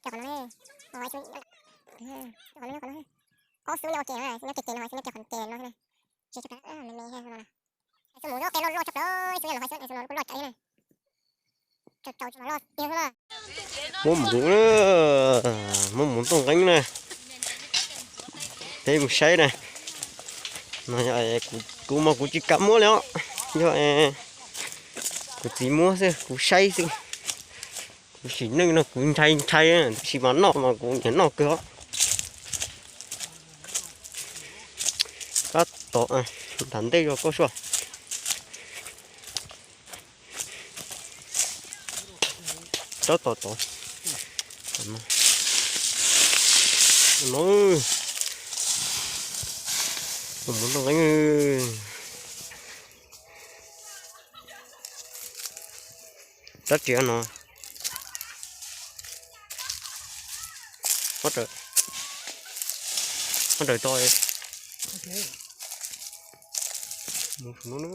Cov qhov no, qhov no, qhov no, ob xub nyob ua ke, nyob ke ke no, xub nyob ke qhov ke no, tsis me me no. Xub mus loj qe loj loj tshaj plaws, xub nyob no, xub no kuj loj cawv li na. Muab mus, muab mus ntuj nqeeb na. Peb mus saib na. No, kuv mas kuv tsis kam muab li os. Yog kuv txiv muab xwb, kuv saib xwb. Kuv sim neej no kuv ntshai ntshai, tab sis mas noj mas kuv nyiam noj kawg os. Tab tom nram ntej zog koj sua. Tab tom tod. No, mus ntuj nqeeb. Rab riam no. Mus saum no na.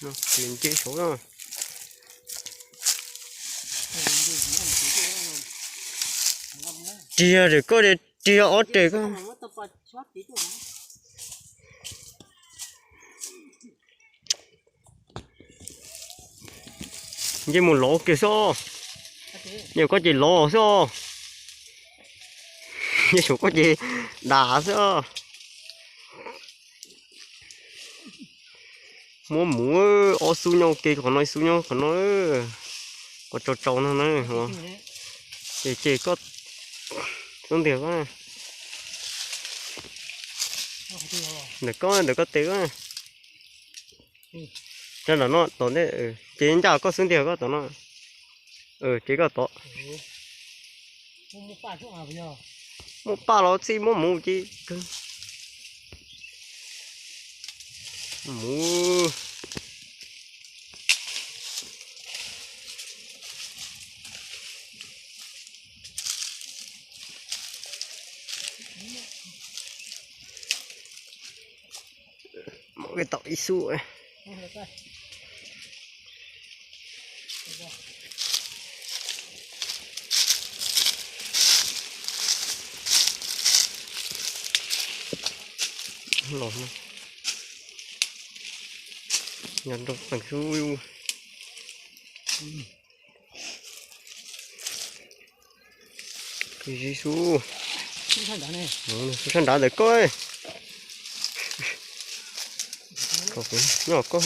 Ris nce saud na. Rig rawm koj, rig ob res koj. Nce mus lov kiag xwb. Nce koj ces lov xwb. Nce saum koj ces dam xwb. Muab mus, ob xub nyob ua ke, qhov no ib xub nyob qhov no. Koj tsau tsau no na. Ces ces koj xub ntiag koj. Ntawm koj, ntawm koj tes koj. Rau nram no tom ntej, ces ncaj koj xub ntiag koj tom no. Ces koj tod. Muab paj los txij muab mus ces kawg. Mus. Muab tau ib xub. Los no. Nyob nroo qeeg xwb. Zib xwb. Sab nrad ntawm koj. Nyob koj.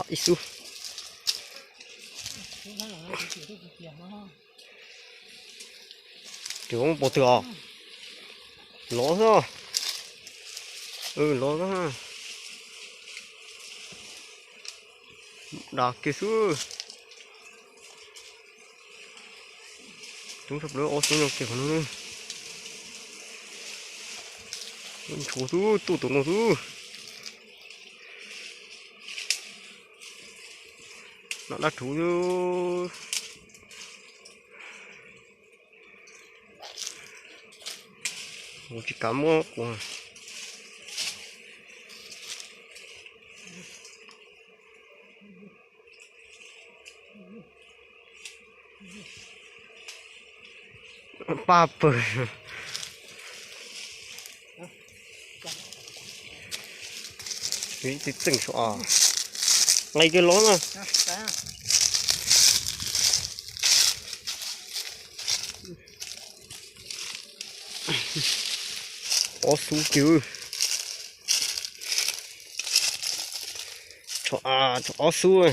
Ib xub. Ris pov twg os? Lov xwb. Lov xwb. Dam kiag xwb. Coob tshaj plaws, ob xub no kiag qhov no. Ntshuav xwb, tuaj tom no xwb. Noj dab rhuv xwb. Kuv tsis kam muab kuv. Paj pawg. Txeej saum, nqe kiag lov na. Ob xub kiag. Tshuav ob xub.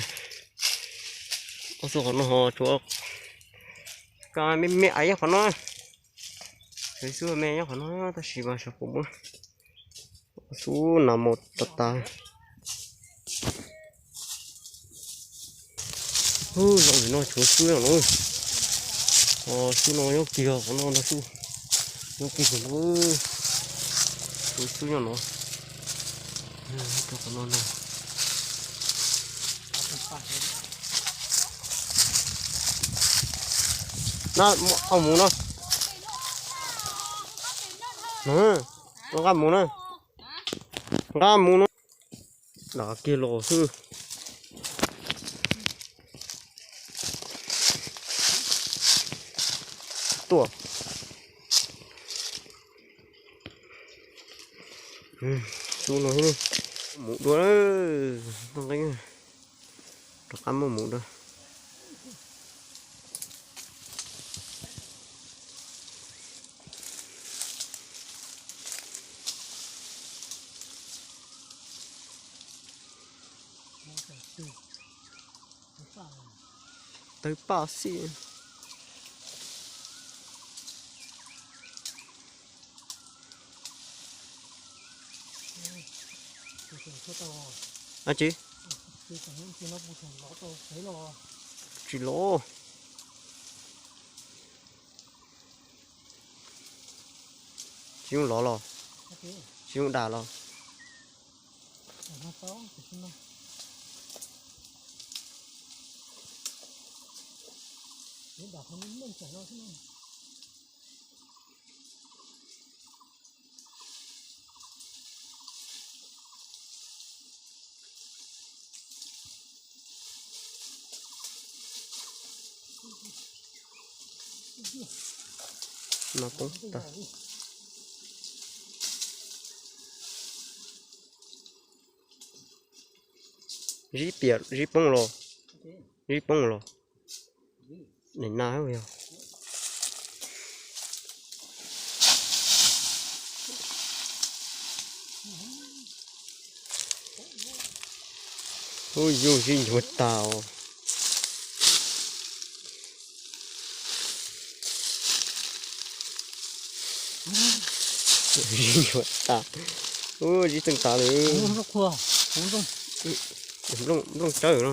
Ob xub qhov no ho tshuav. Ka me me ais nyob qhov no. Xub me nyob qhov no tab sis mas xyov puas muaj. Ob xub nas mos tas tas. Ub, zaum no tshuav xub no. Xub no nyob kiag qhov no ntag xwb, nyob kiag qhov no, xub nyob no, qhov no ntag. Na, au mus no, nqa mus na, nqa mus no. Dav kiag los xwb. Tuaj. Xub no mus dua, rov qab muab mus dua. Tawg paj xij. Ab tsi, tsis lov. Tsis zoo lov los? Tsis zoo dam los? No poob tag. Zib piam zib poob los? Zib poob los? Nim no yog ub yug zib nyuag tag os. Zib nyuag tag. Ub zib txeej tas lawm. Nplooj tsawb no.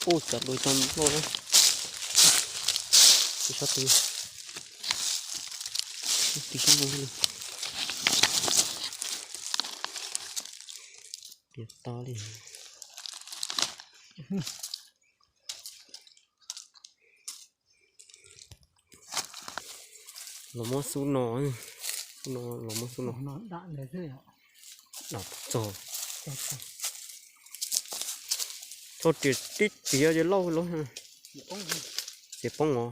Ub, cas dua cov nplooj na. Tus sab twg? Tus sab no li. Piam tas li. Los muab xub no, xub no, los muab xub no. Dam txog. Txhob riam tib tiav ces lauj lauj. Ces poob os.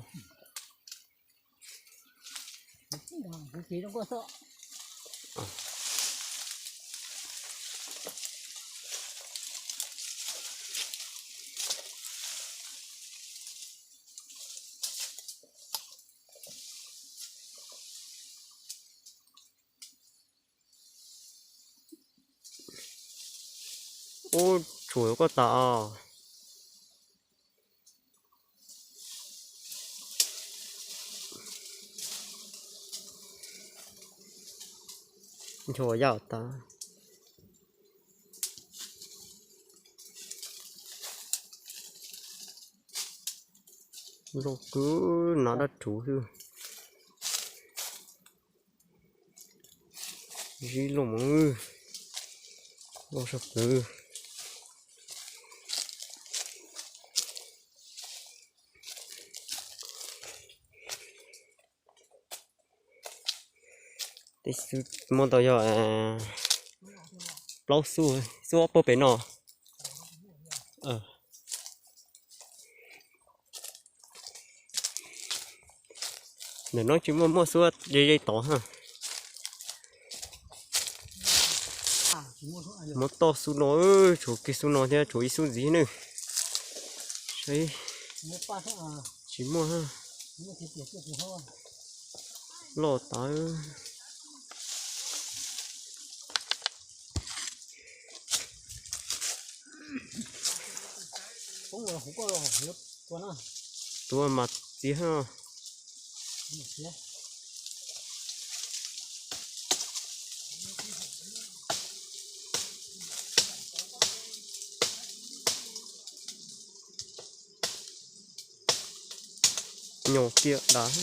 Ub, tshuav koj tas os. Nchuav yam tas. Loj kawg, hnav dab rhuv xwb. Zib loj mas, loj saj plawv. Tej xub muab tau yog plaub xub, xub ob pawg pem no. Ntawm no tsis muaj, muaj xub ze ze tod na. Muab toj xub no, tshuav kiag xub no thiab tshuav ib xub ntxiv ne. Saib, tsis muaj. Loj tas. Tuav mas txiav. Txiav. Nyo kiag dav.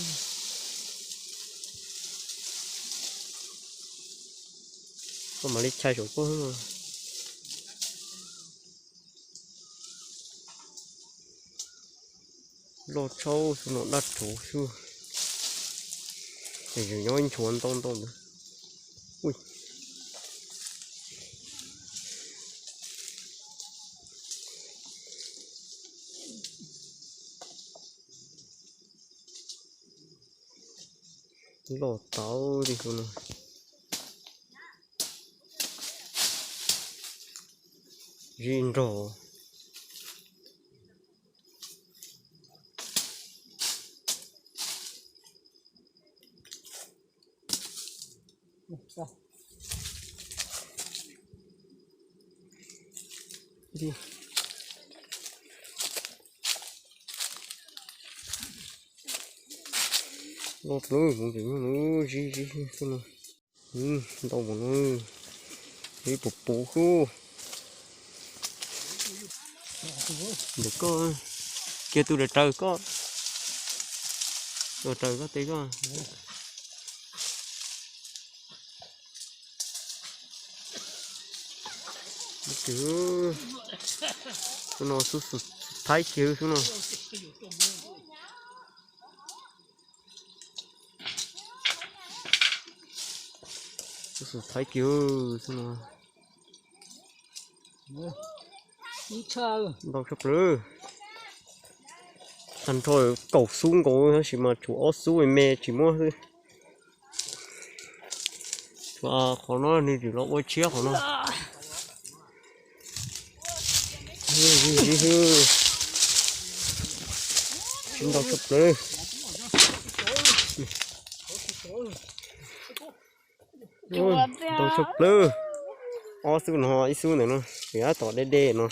Koj mam li chais saum koj. Loj tshaj xwb no, daj rhuv xwb. Ces nyob ib nchuav ntau ntau ntawd. Loj tau li no. Zib nrog. Loj plawv, kuv tseem muab zib zib xwb no. Ntau mus no, zib puv puv xwb. Ntawm koj, kiag tus raws raws koj, raws raws koj tej koj. Xwb no, xub xub thaib kiag xwb no. Xub xub thaib kiag xwb no. Ntau tshaj plaws. Tag nrho kaum xub nkaus tab sis mas tshuav ob xub me tsis muab xwb. Qhov no nws tseem los ua tshiab qhov no. Tsis ntau tshaj plaws. Ntau tshaj plaws. Ob xub no, ib xub ntawm no, tab tom deb deb no.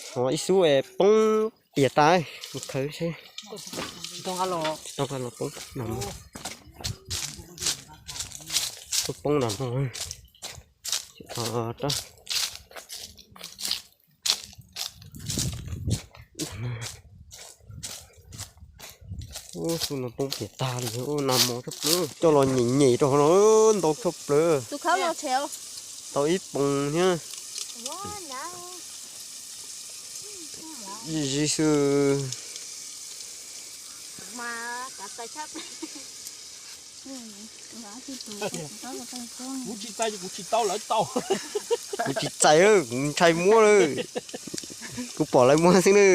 Ho ib xub es poob tiag tas, mus khaws seb. Tsis tau nqa los poob nag hmo. Poob poob nag hmo. Ub, xub no poob tiag tag li, ub, nag hmo tshaj plaws. Coj los nyem nyem rau hauv no, ntau tshaj plaws. Tau ib poos thiab. Zib xwb. Kuv tsis txais, kuv tsis tau lawv tau. Kuv tsis txais, kuv ntshai muab lawm. Kuv pom lawv muab xwb na.